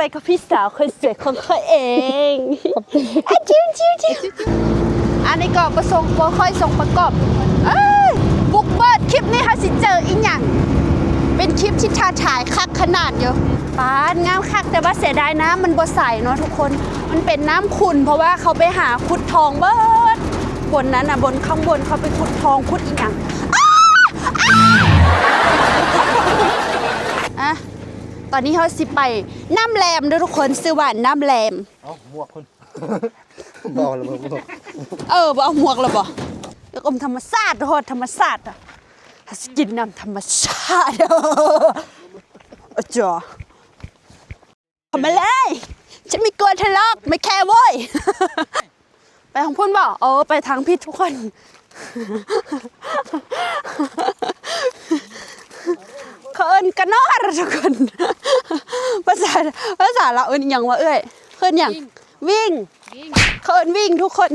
ໄປກັບພີ່ສາວຄົນສວຍຂອງຂ້ອຍເອງ. ອາ ຈິ້ວໆໆ. ອັນນີ້ກໍປະສົງ ບໍ່ຄ່ອຍສົງປະກອບ. ເອີຍ ບຸກເບີດ ຄລິບນີ້ເຮົາຊິເຈີອີ່ຫຍັງ? ເປັນຄລິບທີ່ທ້າທາຍຄັກຂະໜາດຢູ່. ປາດ ງາມຄັກ ແຕ່ວ່າເສຍດາຍນ້ຳມັນບໍ່ໃສເນາະທຸກຄົນ, ມັນເປັນນ້ຳຂຸ່ນ ເພາະວ່າເຂົາໄປຫາຂຸດທອງເບີດ ບົນນັ້ນນະ, ບົນ ຂ້າງບົນເຂົາໄປຂຸດທອງ ຂຸດອີ່ຫຍັງ. ອາ ອາ ອາ ຕອນນີ້ເຮົາຊິໄປນ້ຳແລມເດີ້ທຸກຄົນ, ຊື່ວ່ານ້ຳແລມ. ເອົ້າ ໝວກຄຸນ ບໍ່ເອົາແລ້ວບໍ່? ເອີ ບໍ່ເອົາໝວກແລ້ວບໍ່? ຢາກອມທຳມະຊາດ ຮອດທຳມະຊາດອະ. ເຮົາຊິກິນນ້ຳທຳມະຊາດ. ອາຈາ ເຂົ້າມາເລີຍ ເຮົາບໍ່ກົວເທາະ ໄມ່ແຄໂວ້ຍ. ໄປທາງພຸ້ນບໍ່? ເອີ ໄປທາງຜິດທຸກຄົນ. ເຂົາເອີ້ນກະໜໍ່ທຸກຄົນ. ພາສາ ພາສາລາວເອີ້ນຫຍັງວະເອື້ອຍ? ເອີ້ນຫຍັງ? ວິງ ວິງ ວິງ. ເຂົາເອີ້ນວິງທຸກຄົນ.